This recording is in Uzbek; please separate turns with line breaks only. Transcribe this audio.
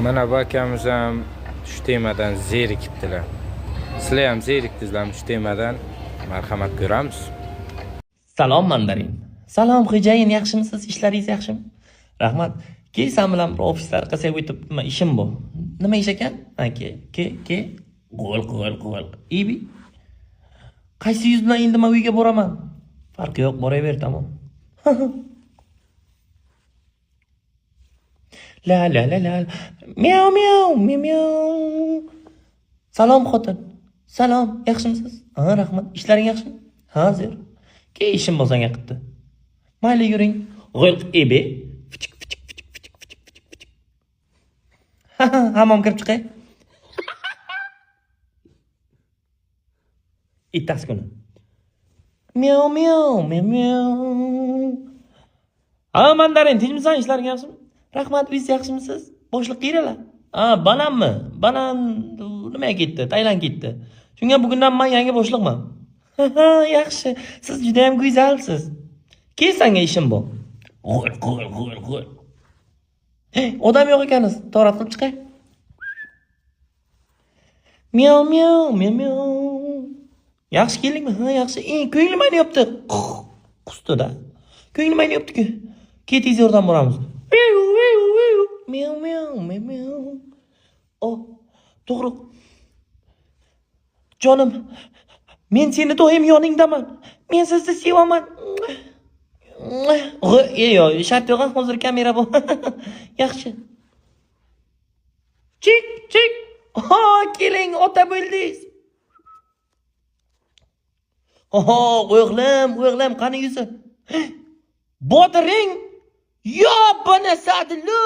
Mana bu akamiz ham shu temadan zerikibdilar. Sizlar ham zerikdingizlarmi shu temadan? Marhamat, ko'ramiz.
Salom, mandarin. Salom, xo'jayin, yaxshimisiz? Ishlaringiz yaxshimi? Rahmat. Kel, san bilan bir ofislar qilsak o'tib, nima ishim bu? Nima ish ekan? Ha, ke, ke, ke. G'o'l, g'o'l, g'o'l. Ibi. Qaysi yuz bilan endi men uyga boraman? Farqi yo'q, boraver, tamom. La la la la. Miau miau, miau miau. Salom, xotin. Salom, yaxshimisiz? Ha, rahmat. Ishlaring yaxshimi? Ha, zo'r. Ke, ishim bo'lsa qilibdi. Mayli, yuring. G'ilq ebe. Fichik fichik fichik fichik fichik fichik fichik. Hammom kirib chiqay. Ertasi kuni. Miau miau miau miau. Ha, mandarin, tinchmisan? Ishlaring yaxshimi? Rahmat, uyingiz yaxshimisiz? Boshliq qayerlar? Ha, bananmi? Banan nimaga ketdi? Tailand ketdi. Shunga bugundan men yangi boshliqman. Ha, yaxshi. Siz juda ham go'zalsiz. Kel, senga ishim bor. G'o'l, g'o'l, g'o'l, g'o'l. Hey, odam yo'q ekansiz. Torat qilib chiqay. Miau miau miau miau. Yaxshi keldingmi? Ha, yaxshi. Ko'nglim ayniyapti. Qusdi-da. Ko'nglim ayniyapti-ku. Kel, tez yordam boramiz. Miau miau miau miau. O, to'g'ri. Jonim, men seni doim yoningdaman. Men sizni sevaman. Yo'q, shart yo'q, hozir kamera bu. Yaxshi. Chik, chik. Ha, keling, ota bo'ldingiz. Oho, o'g'lim, o'g'lim, qani yuzi? Bodring. Yo, buni sadlu.